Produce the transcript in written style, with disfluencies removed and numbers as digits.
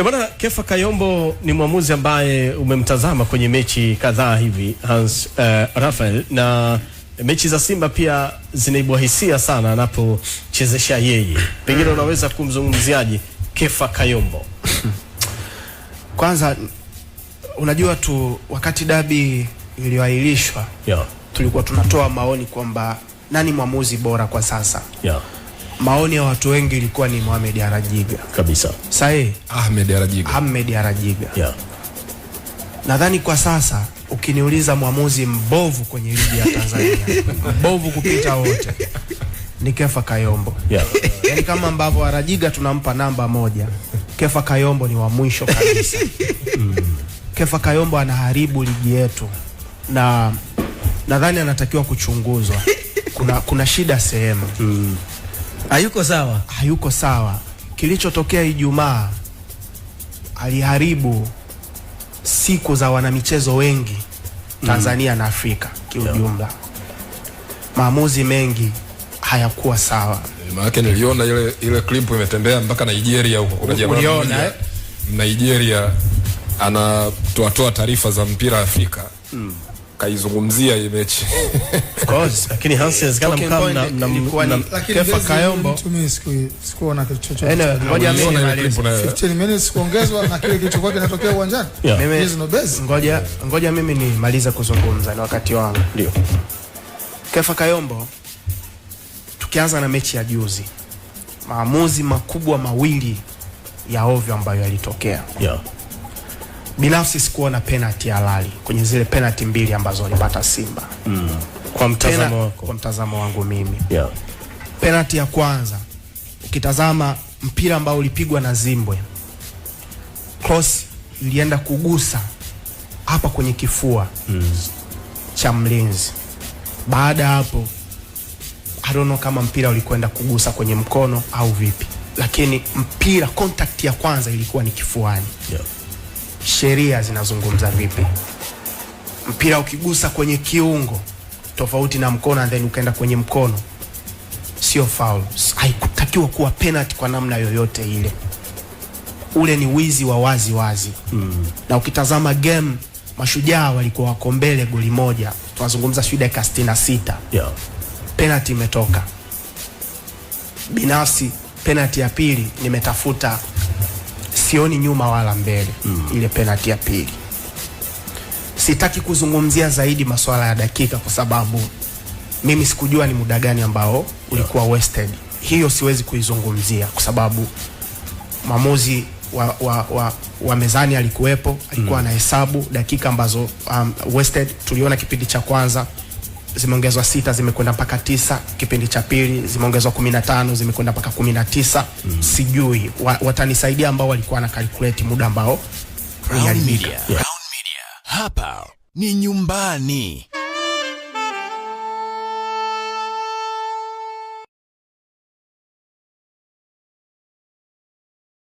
Bwana Kefa Kayombo ni mwamuzi ambaye umemtazama kwenye mechi kadhaa hivi Hans Raphael, na mechi za Simba pia zinaibua hisia sana anapochezesha yeye. Pengine unaweza kumzungumziaje Kefa Kayombo? Kwanza unajua tu wakati dabi iliyoahirishwa tulikuwa tunatoa maoni kwamba nani mwamuzi bora kwa sasa. Maoni ya watu wengi ilikuwa ni Mohamed Arajiga. Kabisa. Sahi, Ahmed Arajiga. Ahmed Arajiga. Nadhani kwa sasa ukiniuliza mwamuzi mbovu kwenye ligi ya Tanzania, mbovu kupita wote ni Kefa Kayombo. Yaani kama ambavyo Arajiga tunampa namba 1, Kefa Kayombo ni wa mwisho kabisa. Kefa Kayombo anaharibu ligi yetu na nadhani anatakiwa kuchunguzwa. Kuna shida sehemu. Hayuko sawa. Hayuko sawa. Kilichotokea Ijumaa, aliharibu siku za wanamichezo wengi Tanzania na Afrika kiujumla. Maamuzi mengi hayakuwa sawa. Maana niliona ile clip imetembea mpaka Nigeria huko. Kuna jamaa Uliona, mmoja, eh? Nigeria anatoa taarifa za mpira Afrika. Kaizungumzia hii mechi. Of course, lakini Hans inawezekana Talking mkawa point ilikuwa ni Lakini Kefa Mbezi Kayombo. mimi sikuona kitu chochote. Anyway, ngoja mimi Uliona ile nimalize. clip na 15 minutes kuongezwa na kile kilichokuwa kinatokea uwanjani. Mimi Hizo no base. ngoja mimi nimalize kuzungumza, ni wakati wangu. Ndio. Kefa Kayombo, tukianza na mechi ya juzi, maamuzi makubwa mawili ya ovyo ambayo yalitokea. Binafsi sikuona penalty halali kwenye zile penalty mbili ambazo walipata Simba. Kwa mtazamo wako. Kwa mtazamo wangu mimi. Penalty ya kwanza, ukitazama mpira ambao ulipigwa na Zimbwe, cross ilienda kugusa hapa kwenye kifua cha mlinzi. Baada hapo I don't know kama mpira ulikwenda kugusa kwenye mkono au vipi, lakini mpira contact ya kwanza ilikuwa ni kifuani. Sheria zinazungumza vipi? Mpira ukigusa kwenye kiungo tofauti na mkono and then ukaenda kwenye mkono, sio foul. Haikutakiwa kuwa penalty kwa namna yoyote ile. Ule ni wizi wa wazi wazi. Na ukitazama game, Mashujaa walikuwa wako mbele goli moja, tunazungumza sijui dakika 66. Penalty imetoka. Binafsi penalty ya pili nimetafuta, sioni nyuma wala mbele. Ile penalty ya pili sitaki kuzungumzia zaidi masuala ya dakika kwa sababu mimi sikujua ni muda gani ambao ulikuwa wasted. Hiyo siwezi kuizungumzia kwa sababu mwamuzi wa mezani alikuwepo, alikuwa anahesabu dakika ambazo wasted. Tuliona kipindi cha kwanza zimeongezwa 6 zimekwenda mpaka 9, kipindi cha pili zimeongezwa 15 zimekwenda mpaka 19. Sijui watanisaidia ambao walikuwa na calculate muda ambao Crown uliharibika. Media. Crown Media. Hapa ni nyumbani.